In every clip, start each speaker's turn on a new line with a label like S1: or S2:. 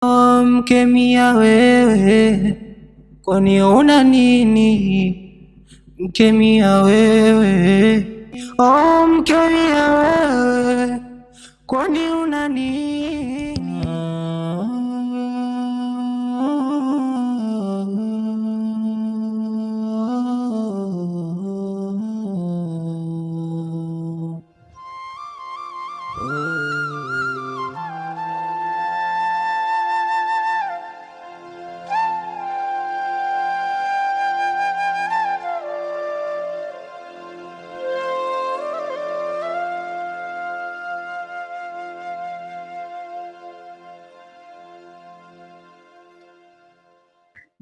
S1: Mkemia wewe, kwani una nini? Mkemia wewe, oh, mkemia wewe, kwani una nini?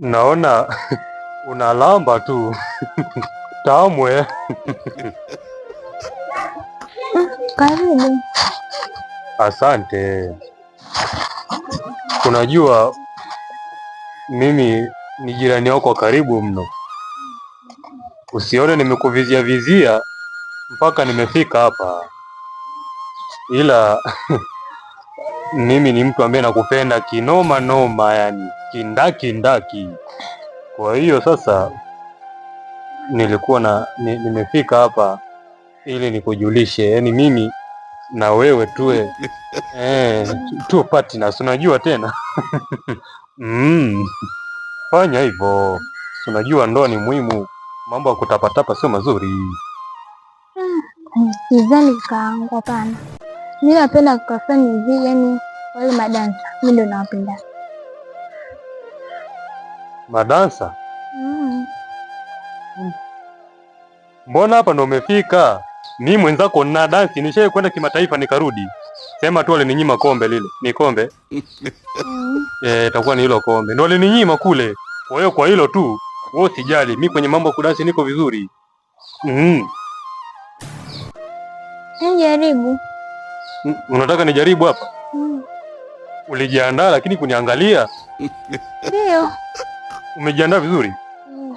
S2: Naona unalamba tu tamwe.
S3: Karibu.
S2: Asante. Unajua mimi ni jirani wako wa karibu mno, usione nimekuvizia vizia mpaka nimefika hapa, ila mimi ni mtu ambaye nakupenda kinoma noma, yani kindaki ndaki. Kwa hiyo sasa nilikuwa na nimefika hapa ili nikujulishe, yani mimi na wewe tuwe tuwe partners, unajua tena mm, fanya hivyo, unajua ndoa ni muhimu, mambo ya kutapatapa sio mazuri.
S3: Sidhani kakaangu, hapana. Mi napenda kaka fulani hivi, yani wale madansa mi ndo nawapenda.
S2: Madansa?
S3: Mm.
S2: Mbona hapa ndo umefika? Mi mwenzako na dansi, nishai kwenda kimataifa nikarudi. Sema tu walininyima kombe lile. Ni kombe?
S3: Mm.
S2: Eh, itakuwa ni hilo kombe. Ndo walininyima kule. Kwa hiyo kwa hilo tu, wewe usijali, mi kwenye mambo ya kudansi niko vizuri. Mm.
S3: Jaribu.
S2: Unataka nijaribu hapa?
S3: Mm.
S2: Ulijiandaa lakini kuniangalia?
S3: Ndio.
S2: Umejiandaa vizuri?
S3: Mm.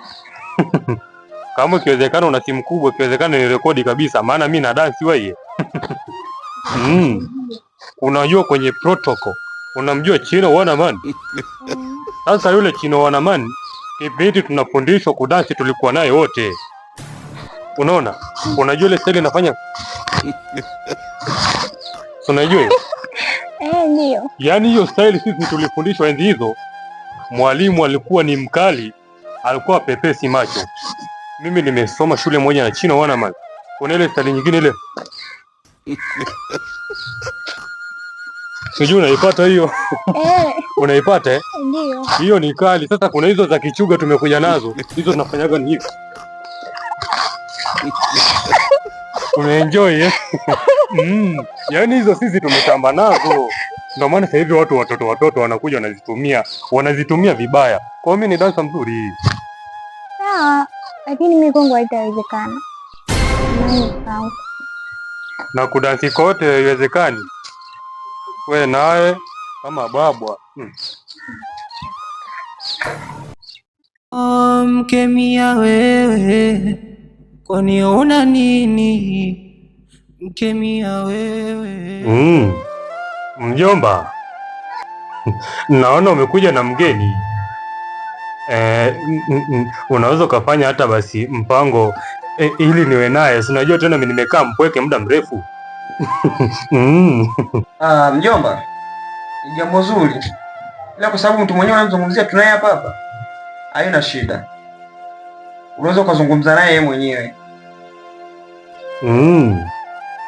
S2: Kama ikiwezekana una simu kubwa, ikiwezekana ni rekodi kabisa, maana mi na dansi wewe. Mm. Unajua kwenye protocol unamjua Chino Wanaman?
S3: Mm.
S2: Sasa yule Chino Wanaman kipindi tunafundishwa kudansi tulikuwa naye wote. Unaona? Unajua ile style inafanya. Unajua hiyo?
S3: Eh, ndio.
S2: Yaani hiyo style sisi tulifundishwa enzi hizo, mwalimu alikuwa ni mkali, alikuwa pepesi macho. Mimi nimesoma shule moja na Chino Wanaman. Kuna ile style nyingine ile. Sijui unaipata hiyo?
S3: Eh,
S2: Unaipata eh?
S3: ndio.
S2: Hiyo ni kali. Sasa kuna hizo za kichuga tumekuja nazo. Hizo tunafanyaga ni hivi. Unaenjoy eh? Mm. Yaani hizo sisi tumetamba nazo. Ndio maana sasa hivi watu watoto watoto wanakuja wanazitumia, wanazitumia vibaya. Kwa hiyo mimi ni dansa mzuri.
S3: Sawa, lakini mi kwangu haitawezekana. Mimi kakaangu.
S2: Na kudansi kote haiwezekani. We naye kama babwa. Mm.
S1: Oh, mkemia wewe, kwani una nini? Mkemia wewe.
S2: Mm. Mjomba, naona umekuja na mgeni. Unaweza ukafanya hata basi mpango ili niwe naye. Si unajua tena mimi nimekaa mpweke muda mrefu. Mm.
S4: Ah, mjomba, ni jambo zuri, ila kwa sababu mtu mwenyewe unamzungumzia tunaye hapa hapa, haina shida, unaweza ukazungumza naye yeye mwenyewe.
S2: Mm.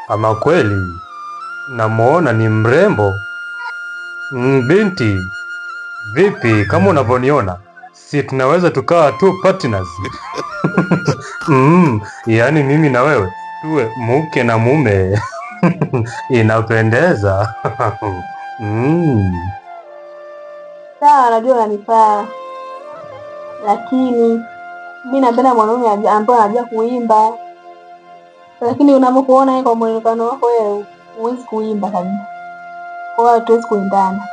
S2: Ama kweli namuona ni mrembo. Binti, vipi kama unavyoniona, si tunaweza tukawa tu partners? Yaani mimi na wewe tuwe mke na mume. Inapendeza. Mm.
S5: Sawa, najua unanifaa, lakini mi napenda mwanaume ambaye anajua kuimba, lakini unavyokuona yeye kwa mwonekano wako wewe huwezi kuimba kabisa, kwa hiyo hatuwezi kuendana.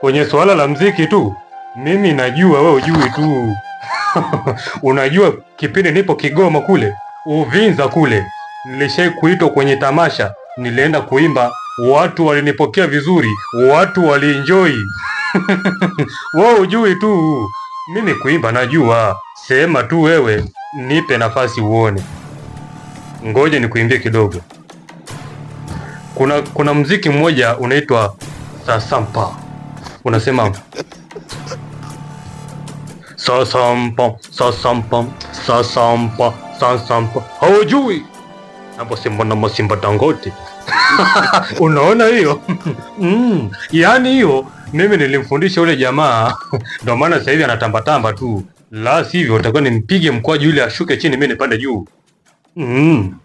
S2: Kwenye suala la mziki tu, mimi najua, wewe hujui tu. Unajua kipindi nipo Kigoma kule Uvinza kule, nilishai kuitwa kwenye tamasha, nilienda kuimba Watu walinipokea vizuri, watu walienjoy. Wewe hujui tu, mimi kuimba najua. Sema tu wewe, nipe nafasi uone. Ngoja nikuimbie kidogo. Kuna mziki mmoja unaitwa Sasampa, unasema sasampa sasampa sasampa sasampa, haujui hapo Simba na Masimba Dangote. Unaona hiyo? Yaani hiyo mimi nilimfundisha yule jamaa, ndio maana sasa hivi anatambatamba tu, la sivyo utakuwa nimpige mkwaju yule ashuke chini, mimi nipande juu. Mm.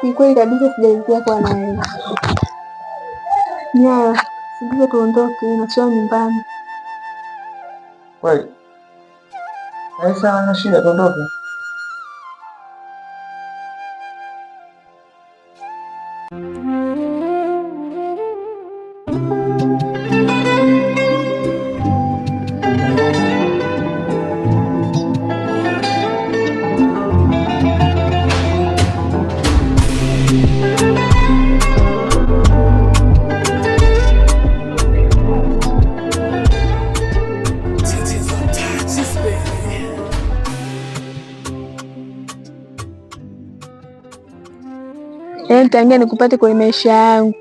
S5: Ni kweli kabisa sijaridhia kuwa na wewe. Nyaya, sindikize tuondoke, nachelewa nyumbani.
S4: Kweli? Sasa ana shida, tuondoke.
S5: Yaani tangia nikupate kwenye maisha yangu,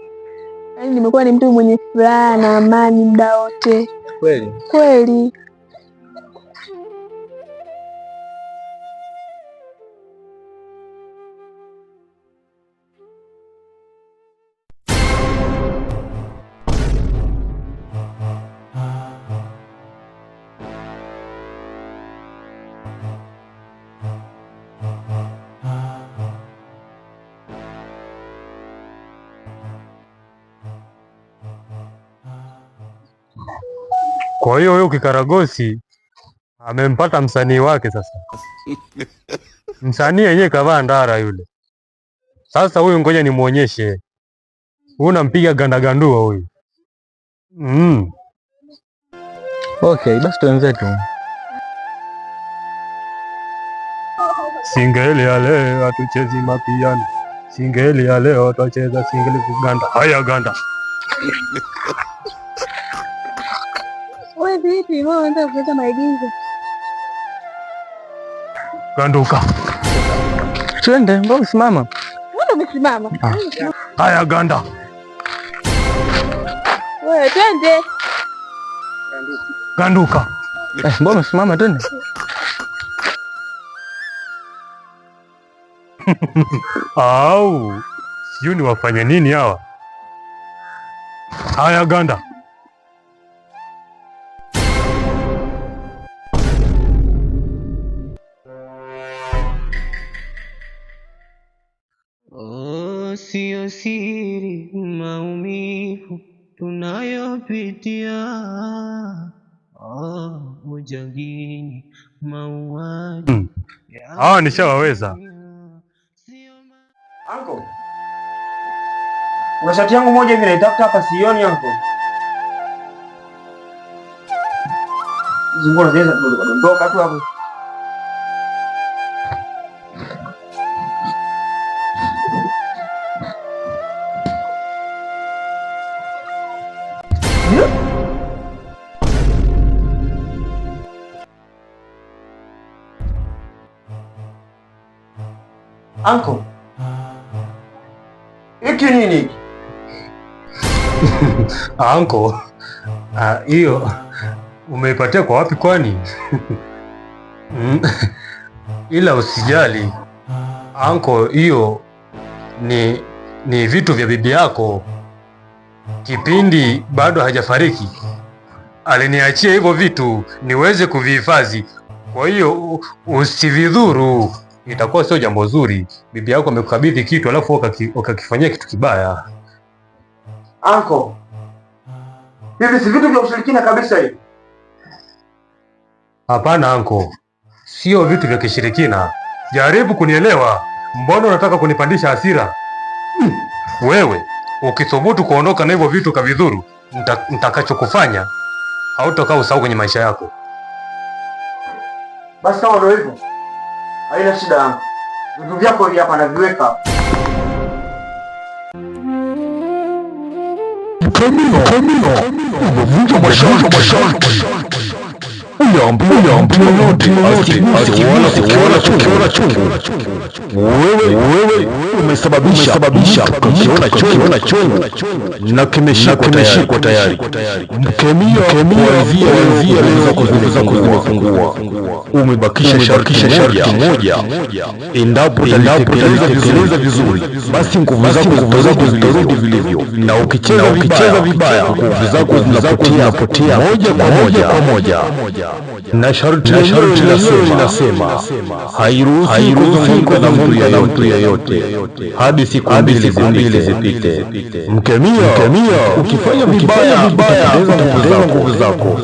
S5: yaani nimekuwa ni mtu mwenye furaha na amani muda wote.
S4: Kweli?
S5: Kweli.
S2: Kwa hiyo huyo kikaragosi amempata msanii wake sasa. Msanii yenyewe kavaa ndara yule. Sasa huyu ngoja nimuonyeshe. Huyu nampiga gandagandua huyu. Mm.
S4: Okay, basi tuenzetu.
S2: Singeli ya leo hatuchezi mapiano. Singeli ya leo twacheza singeli kuganda. Haya ganda.
S5: Wewe vipi? Wewe unataka kuleta maigizo?
S2: Ganduka.
S4: Twende, mbona usimama?
S5: Mbona umesimama?
S2: Haya ganda.
S5: Wewe twende.
S2: Ganduka.
S4: Mbona umesimama? Twende.
S2: Au sijui ni wafanye nini hawa. Haya ganda.
S1: Oh, siyo siri maumivu tunayopitia. Oh, ujangini, mauaji
S2: Hawa nishawaweza.
S4: Anko, kuna shati yangu moja hivi naitafuta hapa sioni anko. Hizi nguo zinaweza kudondoka tu hapo. Anko, hiki nini hiki?
S2: Anko, hiyo umeipatia kwa wapi kwani? Ila usijali anko, hiyo ni vitu vya bibi yako. Kipindi bado hajafariki aliniachia hivyo vitu niweze kuvihifadhi. Kwa hiyo usividhuru, itakuwa sio jambo zuri. Bibi yako amekukabidhi kitu alafu ukakifanyia kitu kibaya.
S4: Anko, hivi si vitu vya ushirikina kabisa hivi?
S2: Hapana anko, sio vitu vya kishirikina. Jaribu kunielewa. Mbona unataka kunipandisha hasira? Wewe ukithubutu kuondoka na hivyo vitu kavidhuru, nitakachokufanya hautakaa usahau kwenye maisha yako.
S4: Basi kama ndio hivyo, haina shida anko. Vitu vyako hivi hapa naviweka.
S6: Mkemia, umevunja masharti. Uliambiwa mtu yoyote asiguse wala kukiona chungu. Wewe umesababisha kakiona chungu na kimeshikwa tayari. Mkemia, kuanzia leo nguvu zako zimepungua. Umebakisha sharti moja. Endapo utalitekeleza vizuri, basi nguvu zako zitarudi vilivyo, na ukicheza vibaya, nguvu zako zinapotea moja kwa moja. Na sharti linasema hairuhusi kuzungumza na mtu yeyote hadi siku mbili zipite. Mkemia, ukifanya vibaya utapoteza nguvu zako.